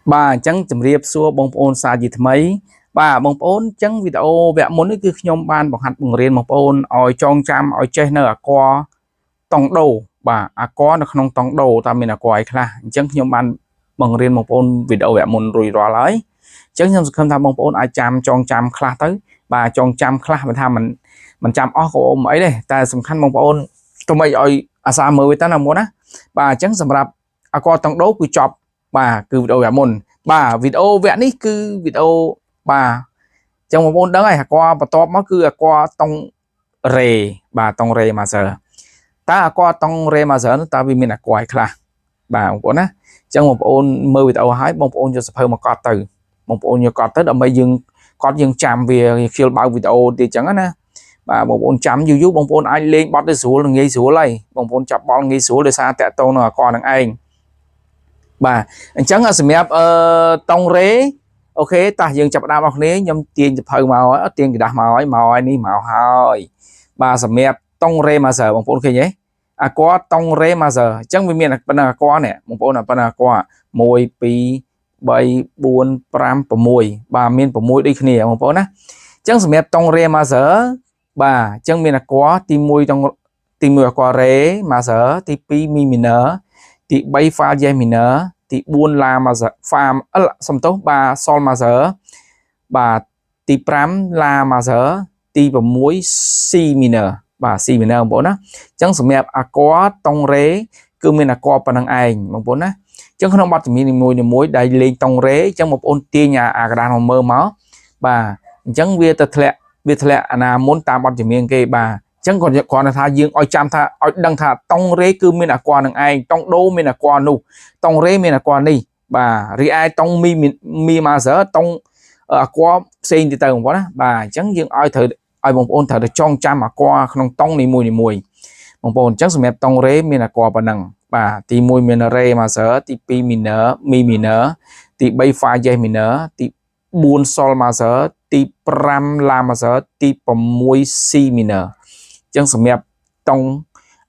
បាទអញ្ចឹងជម្រាបសួរបងប្អូនសាជាថ្មីបាទបងប្អូនអញ្ចឹងវីដេអូវគ្គមុននេះគឺខ្ញុំបានបង្ហាត់បង្រៀនបងប្អូនឲ្យចងចាំឲ្យចេះនៅអាករតង់ដូបាទអាករនៅក្នុងតង់ដូតើមានអាករអីខ្លះអញ្ចឹងខ្ញុំបានបង្រៀនបងប្អូនវីដេអូវគ្គមុនរួចរាល់ហើយអញ្ចឹងខ្ញុំសង្ឃឹមថាបងប្អូនអាចចាំចងចាំខ្លះទៅបាទចងចាំខ្លះមិនថាមិនមិនចាំអស់ក៏មិនអីដែរតែសំខាន់បងប្អូនកុំអីឲ្យអាសាមើលវាទៅណាមុនណាបាទអញ្ចឹងសម្រាប់អាករតង់ដូគឺចប់បាទគឺវីដេអូវគ្គមុនបាទវីដេអូវគ្គនេះគឺវីដេអូបាទអញ្ចឹងបងប្អូនដឹងហើយអាករបន្ទាប់មកគឺអាករតង់រេបាទតង់រេ majeur តើអាករតង់រេ majeur នោះតើវាមានអាករអីខ្លះបាទបងប្អូនណាអញ្ចឹងបងប្អូនមើលវីដេអូហើយបងប្អូនយកសៀវភៅមកកត់ទៅបងប្អូនយកកត់ទៅដើម្បីយើងកត់យើងចាំវាខ្ជិលបើកវីដេអូទៀតអញ្ចឹងណាបាទបងប្អូនចាំយូរយូរបងប្អូនអាចលេងបត់ទៅស្រួលងាយស្រួលហើយបងប្អូនចាប់បល់ងាយស្រួលដោយសារតាក់ទងនឹងអាករនឹងឯងបាទអញ្ចឹងសម្រាប់អឺតង់រេ OK តោះយើងចាប់ផ្ដើមអស់គ្នាខ្ញុំទាញសៀវភៅមកហើយទាញក្រដាសមកហើយមកហើយនេះមកហើយបាទសម្រាប់តង់រេ majeur បងប្អូនឃើញទេអាករតង់រេ majeur អញ្ចឹងវាមានប៉ុណ្ណឹងអាករនេះបងប្អូនប៉ុណ្ណឹងអាករ1 2 3 4 5 6បាទមាន6ដូចគ្នាបងប្អូនណាអញ្ចឹងសម្រាប់តង់រេ majeur បាទអញ្ចឹងមានអាករទី1តង់ទី1អាកររេ majeur ទី2មី mineur ទី3 fa dièse mineur ទី4 la majeur fa អឺសំទោសបាទ sol majeur បាទទី5 la majeur ទី6 si mineur បាទ si mineur បងប្អូនណាអញ្ចឹងសម្រាប់អាករតង់រេគឺមានអាករប៉ុណ្ណឹងឯងបងប្អូនណាអញ្ចឹងក្នុងបទចម្រៀងនីមួយៗដែលលេងតង់រេអញ្ចឹងបងប្អូនទាញអាក្រដាសមកមើលមកបាទអញ្ចឹងវាទៅធ្លាក់វាធ្លាក់អាណាមុនតាមបទចម្រៀងគេបាទអញ្ចឹងគាត់គ្រាន់តែថាយើងឲ្យចាំថាឲ្យដឹងថាតង់រេគឺមានអាករនឹងឯងតង់ដូមានអាករនោះតង់រេមានអាករនេះបាទរីឯតង់មីមី majeur តង់អាករផ្សេងទៀតទៅបងប្អូនណាបាទអញ្ចឹងយើងឲ្យត្រូវឲ្យបងប្អូនត្រូវតែចងចាំអាករក្នុងតង់នីមួយនីមួយបងប្អូនអញ្ចឹងសម្រាប់តង់រេមានអាករប៉ុណ្ណឹងបាទទី1មានរេ majeur ទី2 mineur mi mineur ទី3 fa dièse mineur ទី4 sol majeur ទី5 la majeur ទី6 si mineur អញ្ចឹងសម្រាប់តង់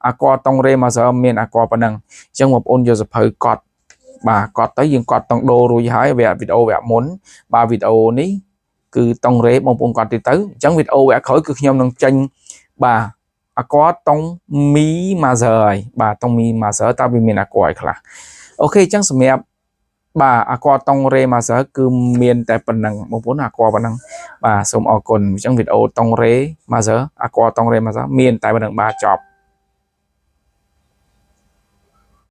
អាករតង់រេ majeur មានអាករប៉ុណ្ណឹងអញ្ចឹងបងប្អូនយកសៀវភៅកត់បាទកត់ទៅយើងកត់តង់ដូរួចហើយវគ្គវីដេអូវគ្គមុនបាទវីដេអូនេះគឺតង់រេបងប្អូនកត់ទៀតទៅអញ្ចឹងវីដេអូវគ្គក្រោយគឺខ្ញុំនឹងចេញបាទអាករតង់មី majeur ហើយបាទតង់មី majeur តើវាមានអាករអីខ្លះ OK អញ្ចឹងសម្រាប់បាទអាករតង់រេ majeur គឺមានតែប៉ុណ្ណឹងបងប្អូនអាករប៉ុណ្ណឹងបាទសូមអរគុណអញ្ចឹងវីដេអូតង់រេ majeur អាករតង់រេ majeur មានតែប៉ុណ្ណឹងបាទចប់។